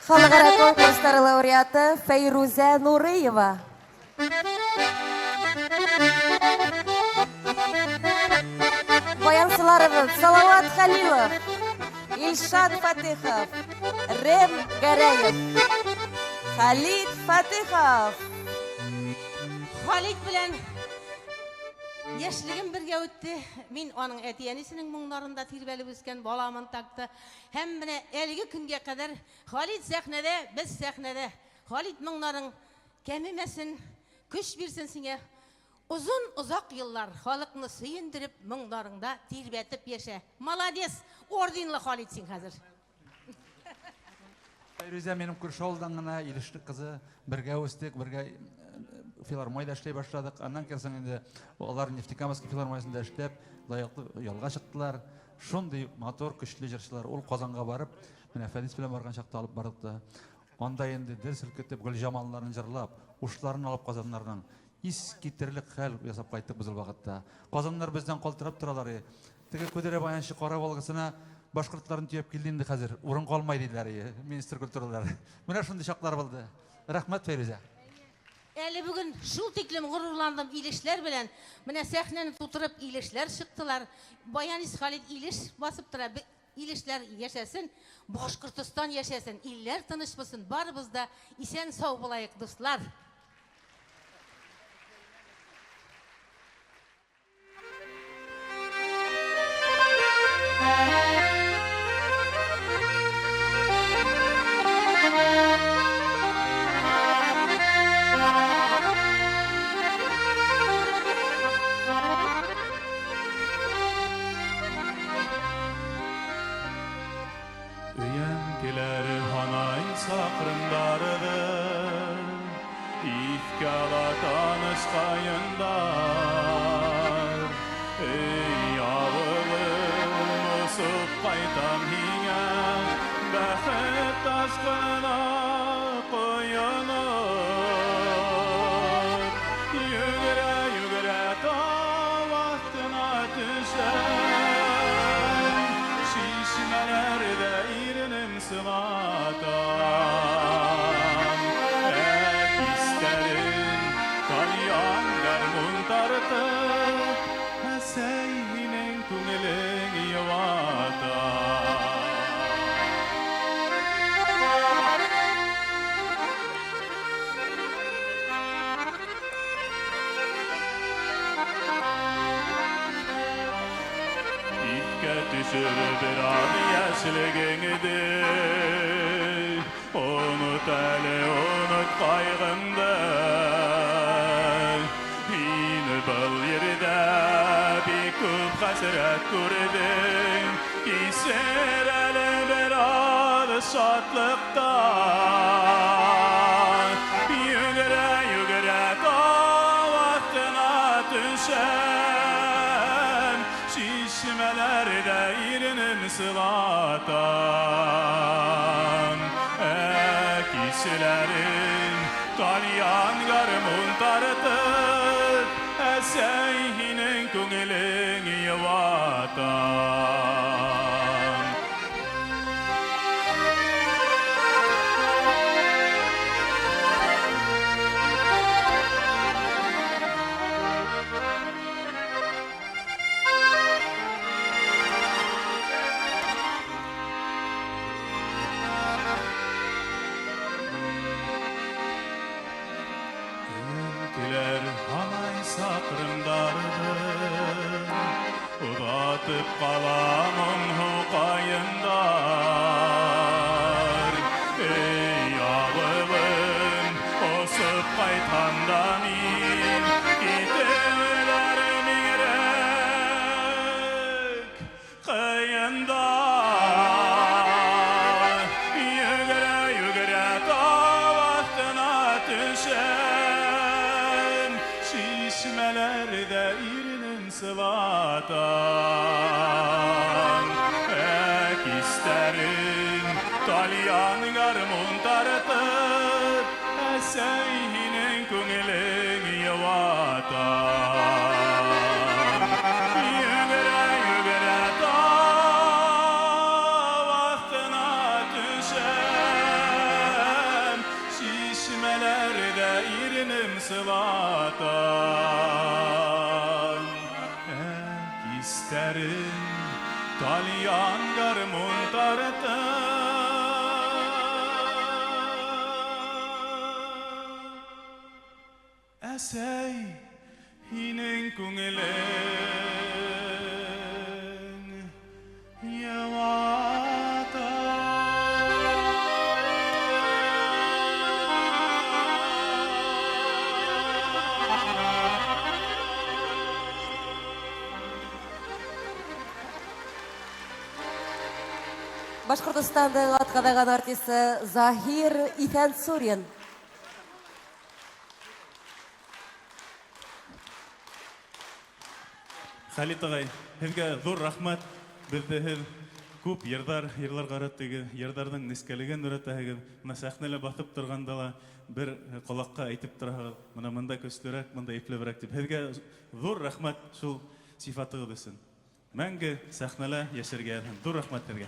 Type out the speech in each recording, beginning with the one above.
Халыкара конкурслар лауреаты Фәйрүзә Нурыева. Баянчыларыбыз Салават Хәлилов, Илшат Фатыхов, Рем Гәрәев, Халид Фатыхов. Халид белән яшьлегем бергә үтте. Мин аның әти-әнисенең моңнарында тирбәлеп үскән баламын такты. Һәм менә әлеге көнгә кадәр Халид сәхнәдә, без сәхнәдә. Халид моңнарың кәмемәсен, көч бирсен сиңа. Озын озак еллар халыкны сөендереп, моңнарыңда тирбәтеп яшә. Молодец! Орденлы Халид син хәзер. Фәйрүзә минем күрше авылдан гына, Илешле кызы. Бергә үстек, бергә филармониядә эшли башладык. Аннан соң инде алар Нефтекамский филармониясендә эшләп, лаеклы ялга чыктылар. Шундый матур, көчле җырчылар. Ул Казанга барып, менә Фәнис белән барган чакта алып бардык та. Анда инде дер селкетеп, Гөлҗамалларын җырлап, ушларын алып Казаннарның. Ис китерлек хәл ясап кайттык без ул вакытта. Казаннар бездән калтырап торалар. Теге Күдерә баянчы Кара Волгасына башкортларын төяп килде инде хәзер. Урын калмай диделәр, министр культуралар. Менә шундый чаклар булды. Рәхмәт, Фәйрүзә. Әле бүген шул тиклем горурландым Илешләр белән. Менә сәхнәне тутырып Илешләр чыктылар. Баянист Халид Илеш басып тора. Илешләр яшәсен, Башкортостан яшәсен, илләр тыныч булсын, барыбыз да исән-сау булаек, дуслар! Өянкеләр һанай сакрымдарыдыр, Иҫкә ала таныш ҡайындар. Эй, ауылым, осоп ҡайтам һиңә, Бәхет ташҡынына ҡойоноп. Йүгерә-йүгерә тау аҫтына төшәм, Шишмәләрҙә иренем сылатам. Ә кистәрен тальян гармун тартып, Әсәй һинең күңелең йыуата. Иҫкә төшөр бер аҙ йәшлегеңде, Онот әле, онот ҡайғыңды. Һин был ерҙә бик күп хәсрәт күрҙең, Кисер әле бер аҙ шатлыҡта. Йүгерә-йүгерә тау аҫтына төшәм, Шишмәләрҙә иренем сылатам. Ә киселәрен тальян гармун тартып, Әсәй һинең күңелең йыуатам. Өянкеләр һанай саҡрымдарҙы, Оҙатып ҡала моңһоу ҡайындар. Эй, ауылым, осоп ҡайтһам да мин, Китеүҙәре бигерәк ҡыйында. Йүгерә-йүгерә тау аҫтына төшәм, Шишмәләрҙә иренем сылатам. Ә кистәрен тальян гармун тартып, Әсәй һинең күңелең йыуатам. Йүгерә-йүгерә тау аҫтына төшәм, Әйдә иренем сылатам. Ә кистәрен тальян гармун тартып. Әсәй, һинең күңелең елата. Башкортостанның атказанган артисты Заһир Исәнсурин. Халит агай, һеҙгә ҙур рәхмәт. Беҙҙе һеҙ күп йырҙар йырларға өйрәттегеҙ, йырҙарҙың нескәлеген өйрәтәһегеҙ. Бына сәхнәлә баҫып торғанда ла бер ҡолаҡҡа әйтеп тораһығыҙ. Бына мында көслөрәк, мында иплеберәк тип. Һеҙгә ҙур рәхмәт шул сифатығыҙ өсөн. Мәңге сәхнәлә йәшәргә яҙһын. Ҙур рәхмәт һеҙгә.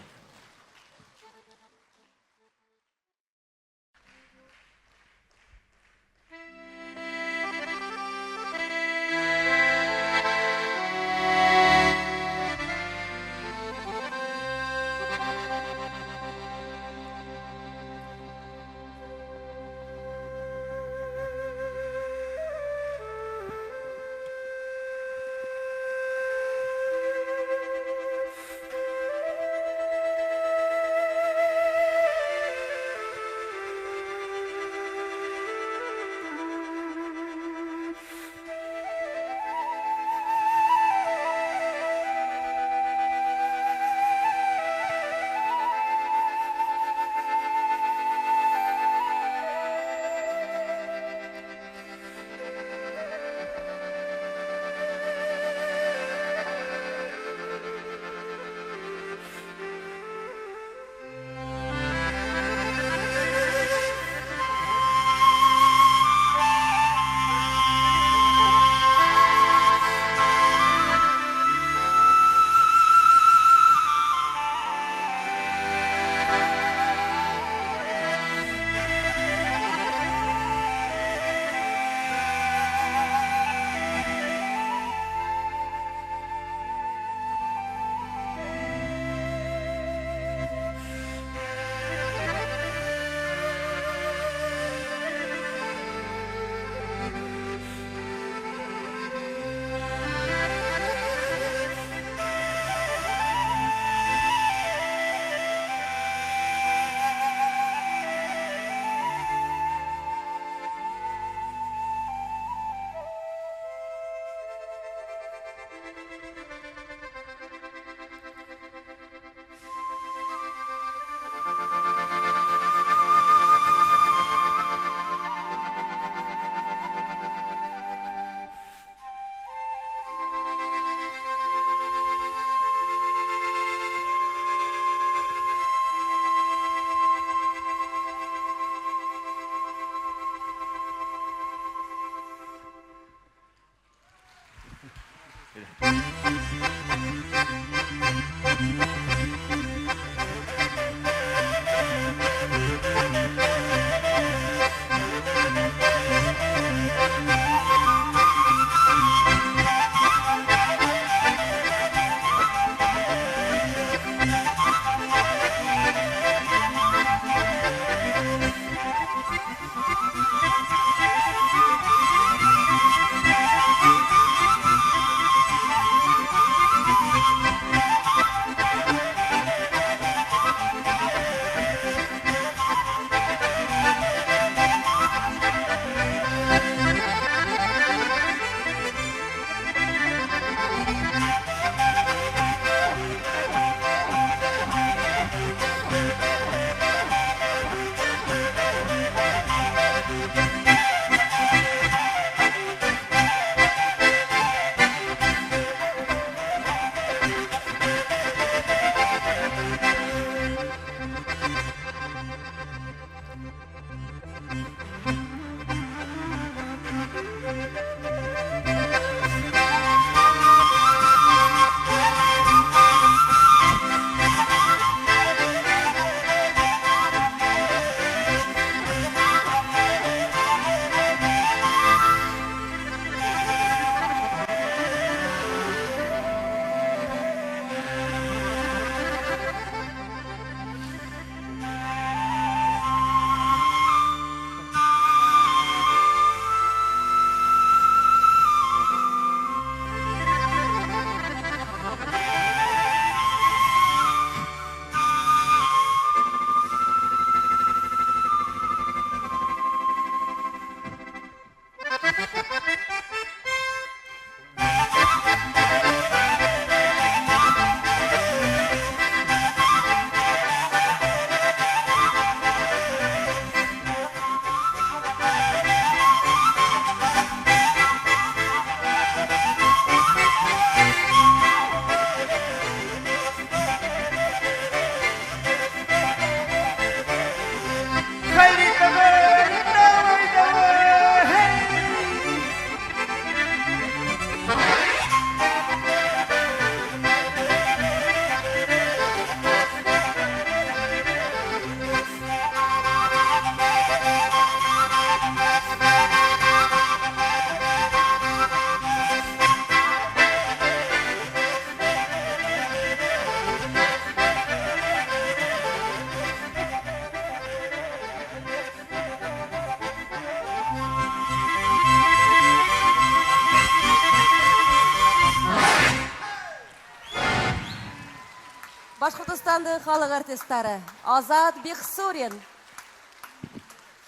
Башкортостанның халык артистлары Азат Бихсурин,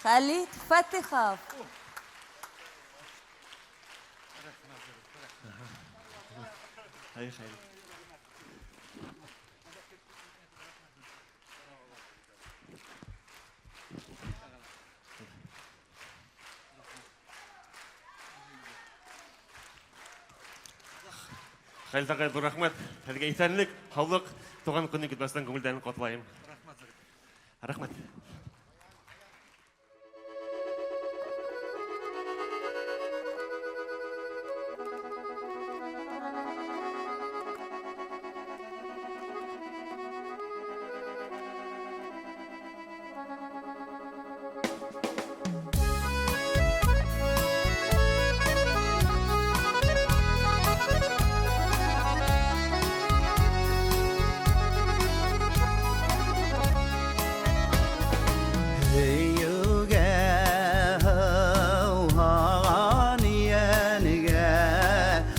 Халид Фатыхов. Хәлит агай, зур рәхмәт. Һеҙгә иҫәнлек, һаулыҡ, тыуған көнө көтмәҫтән күңелдән ҡотлайым. Рәхмәт. Һөйөүгә һыуһаған йәнгә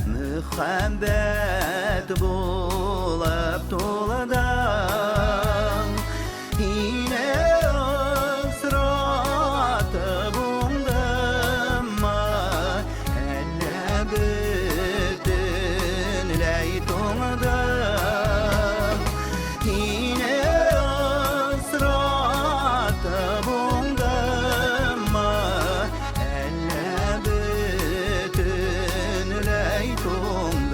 Мөхәббәт булып тулдың. Һине осратып уңдыммы, әллә бөтөнләй туңдым? Һине осратып уңдыммы, әллә бөтөнләй туңдым?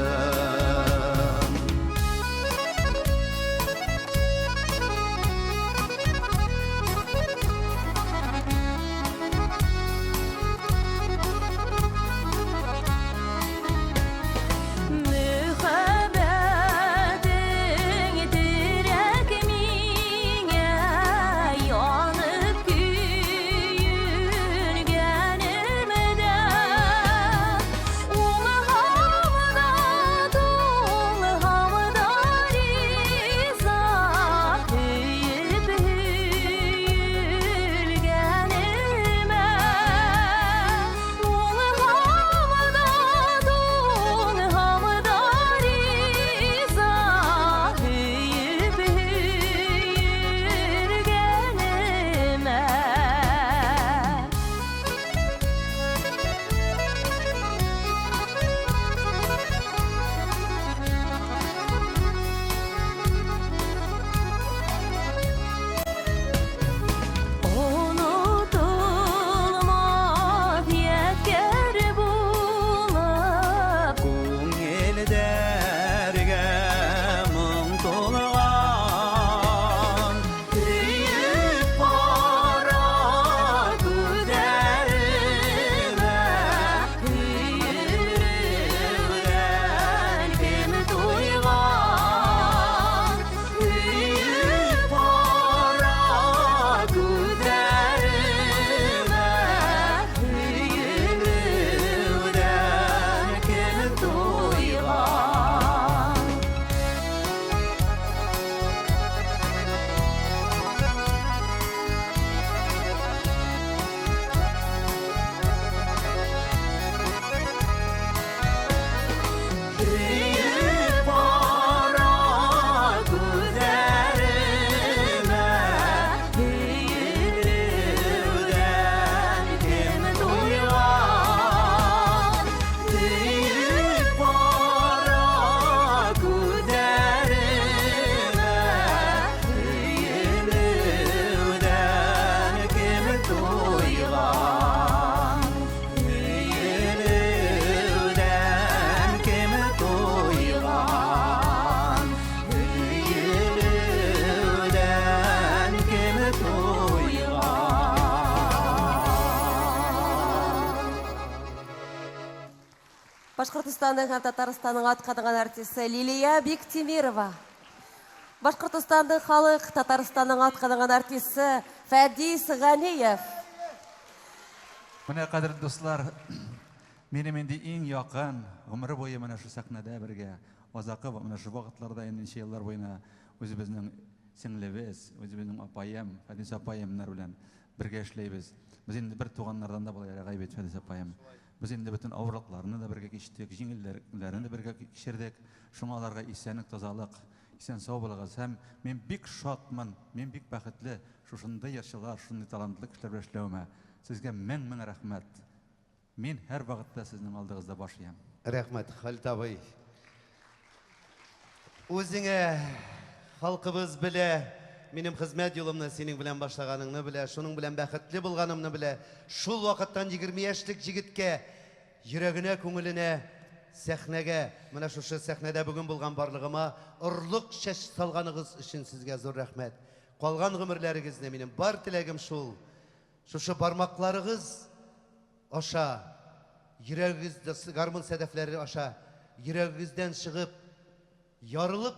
Мөхәббәтең терәк миңә, янып көйгәнемдә, Уңһам да, туңһам да риза, һөйөп һөйөлгәнемә. Уңһам да, туңһам да риза, һөйөп һөйөлгәнемә. Онотолмаҫ ядкәр булып, Күңелдәргә моң тулған, Һөйөп ҡара күҙҙәремә, Һөйөлөүҙән кем туйған? Һөйөп ҡара күҙҙәремә, Һөйөлөүҙән кем туйған? Һөйөп ҡара күҙҙәремә, Һөйөлөүҙән кем туйған? Һөйөп ҡара күҙҙәремә, Һөйөлөүҙән кем туйған? Һөйөлөүҙән кем туйған? Һөйөлөүҙән кем туйған? Башкортостанның һәм Татарстанның атказанган артисты Лилия Биктимирова. Башкортостанның халык, Татарстанның атказанган артисты Фәдис Ганиев. Менә, кадерле дуслар, минем инде иң якын, гомер буе менә шу сәхнәдә бергә, азакы менә шу вакытларда инде ничә еллар буена үзебезнең сеңлебез, үзебезнең апаем, Фәдис апаемнар белән бергә эшләйбез. Без инде бер туганнардан да болай бит, Фәдис апаем. Без инде бөтен авырлыкларны да бергә кичтек, җиңелләрне дә бергә кичердек. Шуңа аларга исәнлек, тазалык, Исән сау булыгыз. Һәм мин бик шатмын, мин бик бәхетле шушындый җырчылар, шушындый талантлы кешеләр белән эшләвемә. Сезгә мең-мең рәхмәт. Мин һәрвакытта сезнең алдыгызда баш иям. Рәхмәт, Халит абый. Үзеңә халкыбыз белә, минем хезмәт юлымны синең белән башлаганыңны белә, шуның белән бәхетле булганымны белә. Шул вакыттан 20 яшьлек җегеткә йөрәгенә, күңеленә, сәхнәгә, менә шушы сәхнәдә бүген булган барлыгыма орлык чәч салганыгыз өчен сезгә зур рәхмәт. Калган гомерләрегезне минем бар теләгем шул. Шушы бармакларыгыз аша, йөрәгегез гармун сәдәфләре аша, йөрәгегездән чыгып, ярылып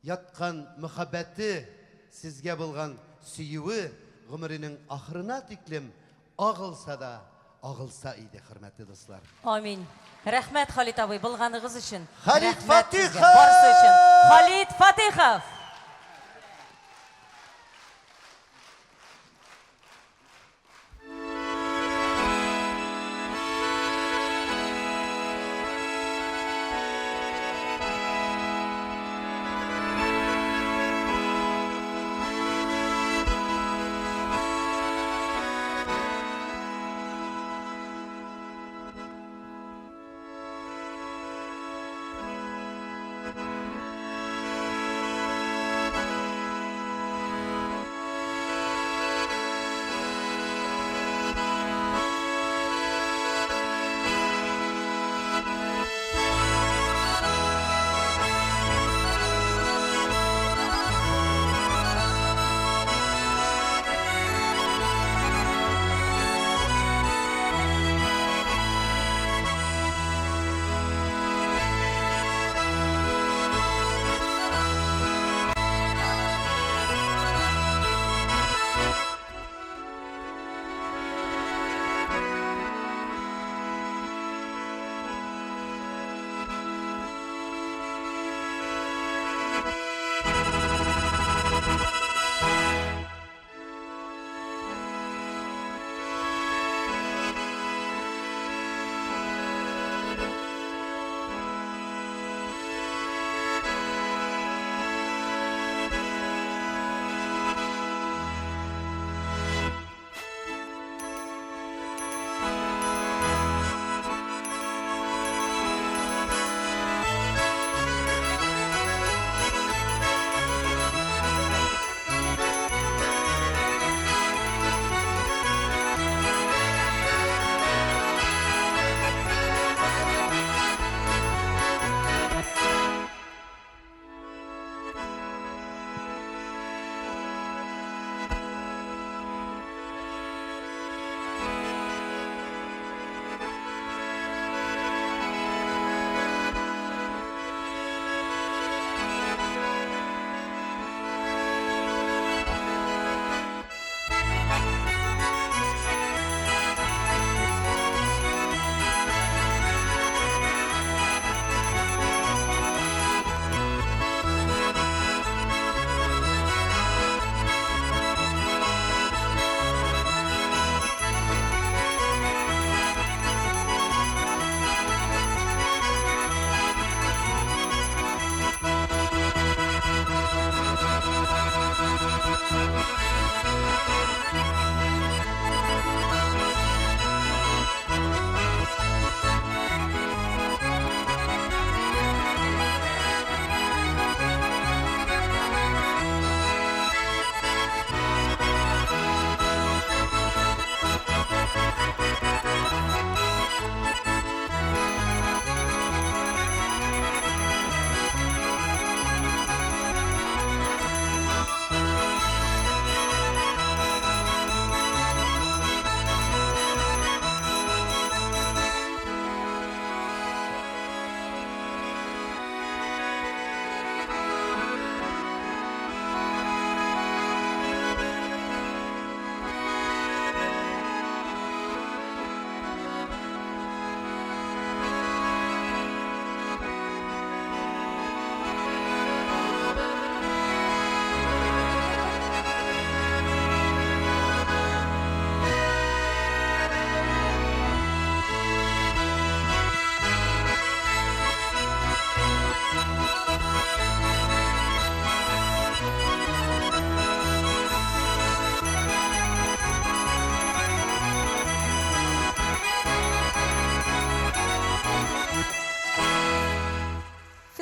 яткан мәхәббәте сезгә булган сөюе гомеренең ахырына тиклем агылса да агылса иде, хөрмәтле дуслар. Амин. Рәхмәт, Халит абый, булганыгыз өчен. Халит Рәхмәт сезгә, Фатыйхов! Барысы өчен. Халит Фатыйхов!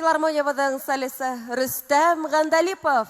филармониябезнең солисты Рөстәм Гандалипов.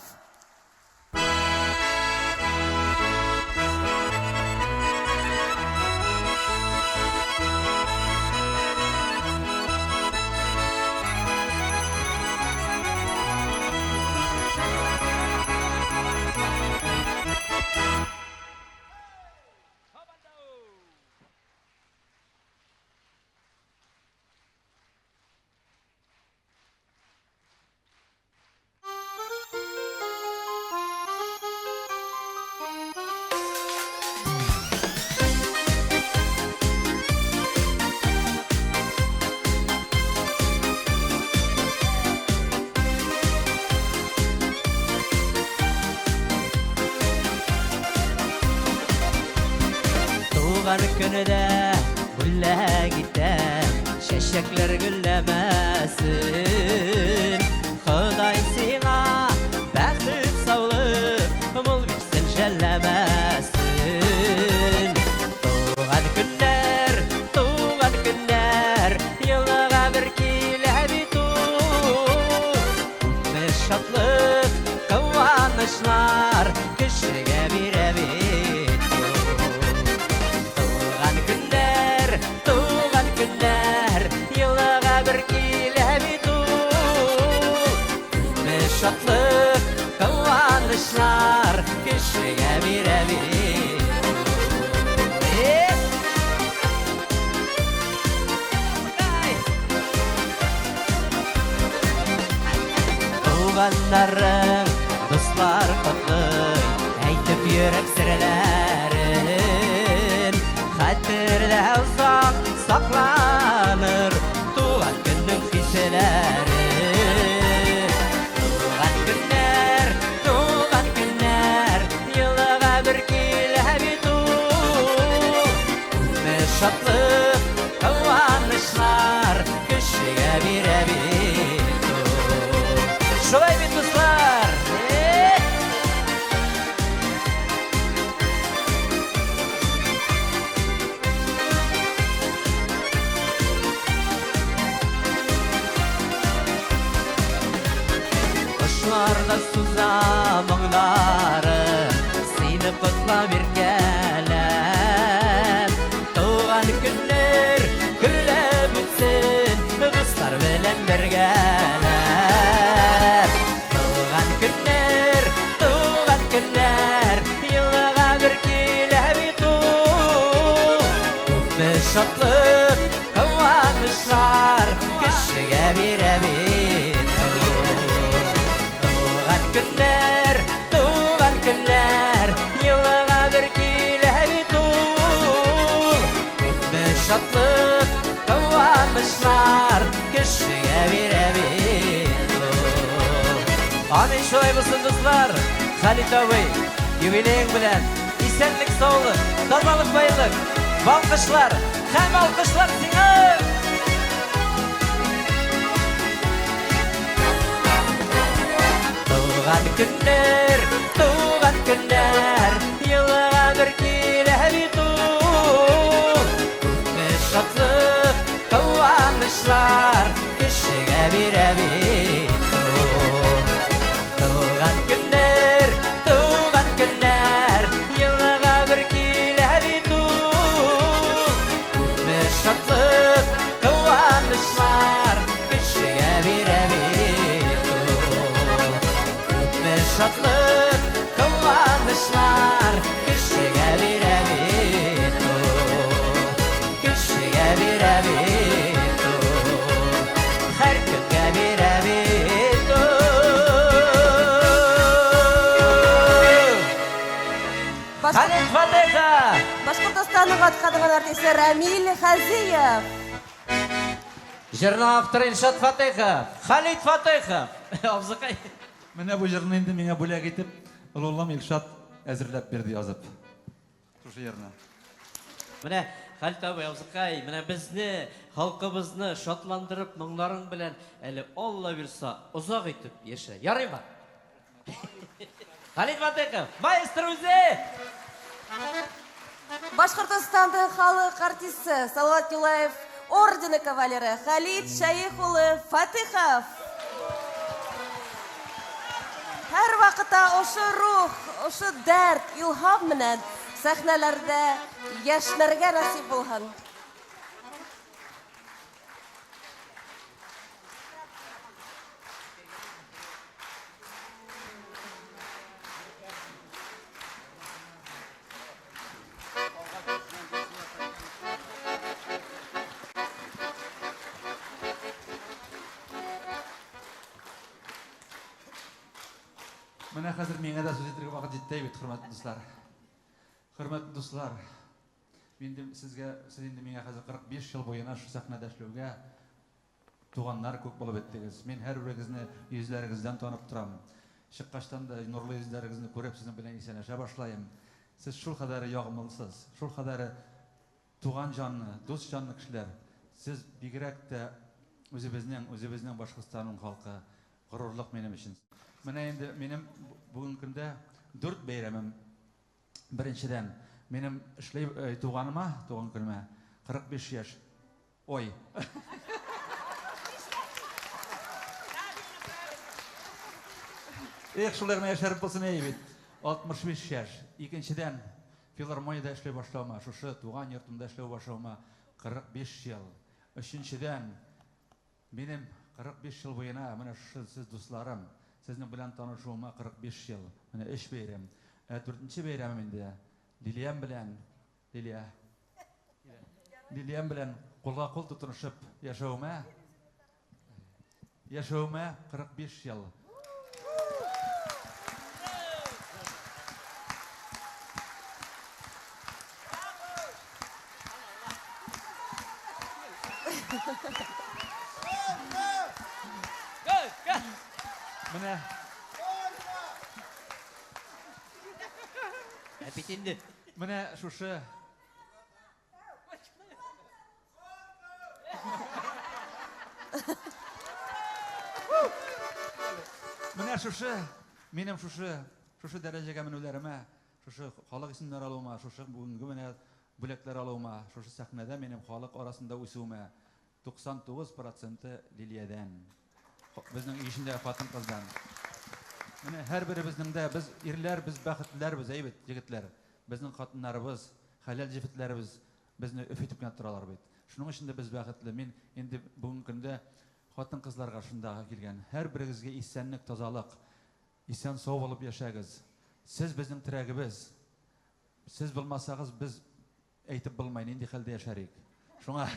Туган көндә бүләк итәм, чәчәкләр гөлләмәсен. Ходай сиңа бәхет, саулык, мул бирсен, жәлләмәсен. Туган көннәр, туган көннәр, елга бер килә бит ул. Күпме шатлык, куанычлар кешегә бирә бит ул. Туган көннәр, туган көннәр, елга бер килә бит ул. Күпме шатлык, куанычлар кешегә бирә бит ул. Эх! Туганнарың, дуслар котлый, әйтеп йөрәк серләрен. Хәтердә озак сакланыр туган көннең хисләре. Туган көннәр, туган көннәр, елга бер килә бит ул. Күпме шатлык, куанычлар кешегә бирә бит ул. Шулай бит, дуслар? Эх! Кошларда суза моңнары, сине котлап иркәләп. Туган көннәр гөрләп үтсен, дуслар белән бергәләп. Туган көннәр, туган көннәр, елга бер килә бит ул. Күпме шатлык, куанычлар кешегә бирә бит ул. Туган көннәр, туган көннәр, елга бер килә бит ул. Күпме шатлык, куанычлар кешегә бирә бит ул. Амин, шулай булсын, дуслар. Халит абый, юбилеең белән исәнлек, саулык, тазалык, байлык, балкышлар һәм алкышлар сиңа! Туган көннәр, туган көннәр, елга бер килә бит ул. Күпме шатлык, куанычлар кешегә бирә бит ул. Туган көннәр, туган көннәр, елга бер килә бит ул. Күпме шатлык, куанычлар кешегә бирә бит ул. Күпме шатлык, куанычлар кешегә бирә бит ул. Кешегә бирә бит ул. Һәркемгә бирә бит ул. Халит Фатыйхов! Башкортостанның атказанган артисты Рамил Хазиев. Җырның авторы Илшат Фатыйхов. Халит Фатыйхов. Абзыкай. Менә бу җырны инде миңа бүләк итеп, улым Илшат әзерләп бирде язып. Шушы җырны. Менә Халит абый, абзыкай, менә безне, халкыбызны шатландырып моңнарың белән әле Алла бирса озак итеп яшә. Ярыймы? Халит Фатыйхов, маэстро үзе! Башкортостанның халык артисты Салават Юлаев ордены кавалеры Халит Шәех улы Фатыйхов. Һәрвакытта ошо рух, ошо дәрт, илһам менән сәхнәләрдә яшьләргә насыйп булһын. Менә хәзер миңа да сүз әйтергә вакыт җитте бит, хөрмәтле дуслар. Хөрмәтле дуслар, мин инде сезгә, сез инде миңа хәзер 45 ел буена шул сәхнәдә эшләүгә туганнар күк булып беттегез. Мин һәрберегезне йөзләрегездән танып торам. Чыккачтан да нурлы йөзләрегезне күреп, сезнең белән исәнләшә башлаем. Сез шул кадәр ягымлысыз, шул кадәр туган җанлы, дус җанлы кешеләр. Сез бигрәк тә үзебезнең, үзебезнең Башкортстанның халкы. Горурлык минем өчен. Менә инде минем бүгенге көндә дүрт бәйрәмем. Беренчедән, минем эшләй э, туганыма, туган көнемә 45 яшь. Ой. Эх, шулай гына яшәреп булсын әй бит. 65 яшь. Икенчедән, филармониядә эшли башлавыма, шушы туган йортымда эшләү башлавыма 45 ел. Өченчедән, минем 45 ел буена менә шушы сез дусларым, сезнең белән танышуыма 45 ел. Менә өч бәйрәм. Ә дүртенче бәйрәмем инде Лилиям белән, Лилия. Лилиям белән кулга кул тотынышып яшәвемә яшәвемә 45 ел. Менә Ә бит инде. Менә шушы Менә шушы минем шушы шушы дәрәҗәгә менүләремә, шушы халык исемнәре алуыма, шушы бүгенге менә бүләкләр алуыма, шушы сәхнәдә минем халык арасында үсүемә 99 проценты Лилиядән. Безнең өй эчендәге хатын-кыздан. Менә һәрберебезнең дә без ирләр, без бәхетлеләрбез, әйбәт, егетләр. Безнең хатыннарыбыз, хәләл җефетләребез безне өф итеп кенә торалар бит. Шуның өчен дә без бәхетле. Мин инде бүгенге көндә хатын-кызларга шундагы килгән. Һәрберегезгә исәнлек, тазалык, исән-сау булып яшәгез. Сез безнең терәгебез. Сез булмасагыз, без әйтеп булмай, нинди хәлдә яшәрик. Шуңа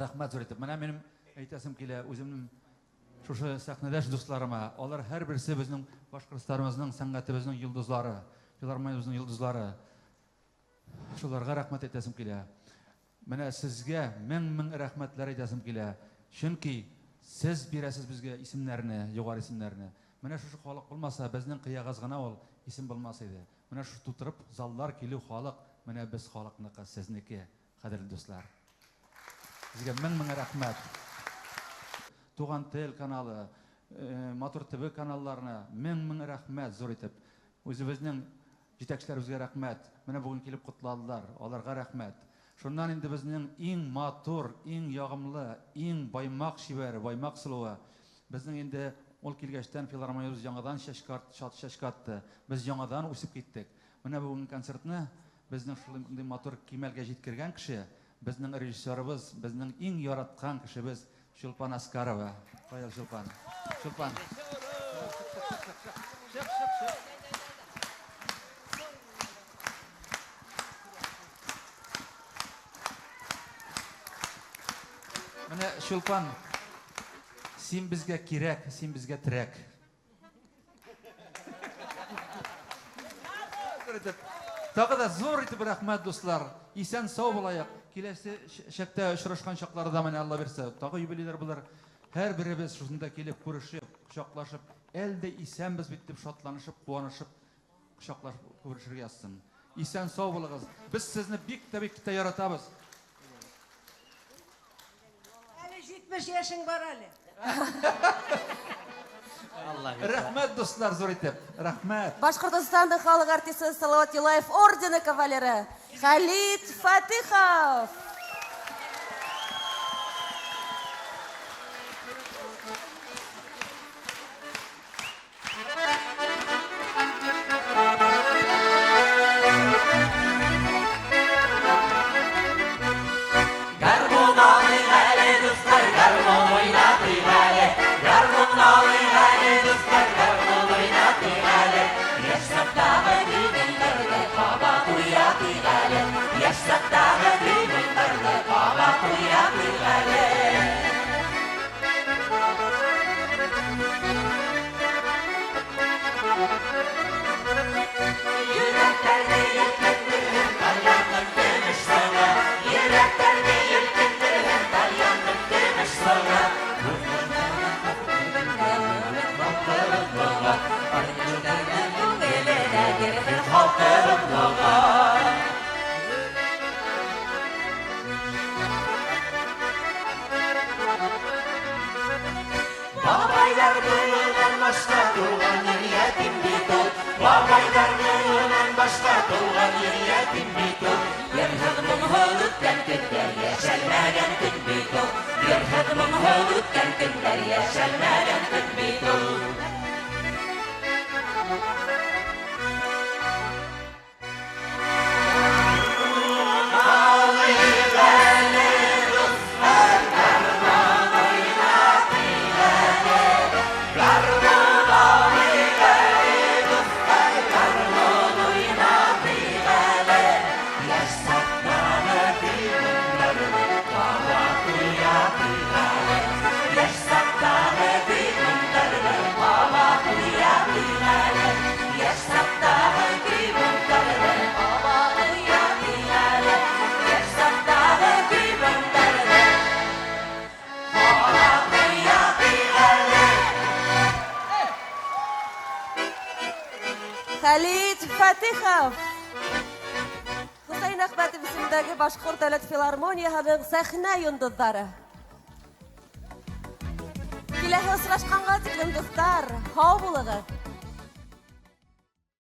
рәхмәт зур итеп. Менә минем әйтәсем килә, үземнең шушы сәхнәдәш дусларыма, алар һәрберсе безнең Башкортстаныбызның, сәнгатебезнең йолдызлары, филармониябезнең йолдызлары. Шуларга рәхмәт әйтәсем килә. Менә сезгә мең-мең рәхмәтләр әйтәсем килә. Чөнки сез бирәсез безгә исемнәрне, югары исемнәрне. Менә шушы халык булмаса, безнең кыягаз гына ул исем булмас иде. Менә шушы тутырып заллар килү халык, менә без халыкныкы, сезнеке, кадерле дуслар. Сезгә мең-мең рәхмәт. Туган тел каналы, э, Матур ТВ каналларына мең-мең рәхмәт зур итеп. Үзебезнең җитәкчеләребезгә рәхмәт. Менә бүген килеп котладылар, аларга рәхмәт. Шуннан инде безнең иң матур, иң ягымлы, иң баймак чибәре, баймак сылуы. Безнең инде ул килгәчтән филармониябез яңадан чәчкә чәчкә атты. Без яңадан үсеп киттек. Менә бүгенге концертны безнең шундый матур кимәлгә җиткергән кеше, безнең режиссерыбыз, безнең иң яраткан кешебез Чулпан Аскарова. Кая Чулпан? Чулпан. Чык, чык, чык. Менә Чулпан, син безгә кирәк, син безгә терәк. Тагы да зур итеп рәхмәт, дуслар. Исән сау булайык. Киләсе чәктә очрашкан чакларда менә Алла бирсә, тагы юбилейлар булыр. Һәрберебез шушында килеп күрешеп, кочаклашып, әле дә исәнбез бит дип шатланышып, куанышып кочаклашып күрешергә язсын. Исән сау булыгыз. Без сезне бик тә бик тә яратабыз. Әле 70 яшең бар әле. Рәхмәт, дуслар, зур итеп. Рәхмәт. Башкортостанның халык артисты Салават Юлаев ордены кавалеры Халид Фатыхов. котлаган. Бабайлар моңыннан башка туган ир ятим бит ул. Бабайлар моңыннан башка туган ир ятим бит ул. Йырһыз моңһыз үткән көннәр яшәлмәгән көн бит ул. Йырһыз моңһыз үткән көннәр яшәлмәгән көн бит ул. Хәлит Фатихов. Хусейн Әхмәтов исемендәге Башкорт дәүләт филармонияһының сәхнә йондызлары. Киләһе осрашканга тиклем, дуслар, һау булыгыз.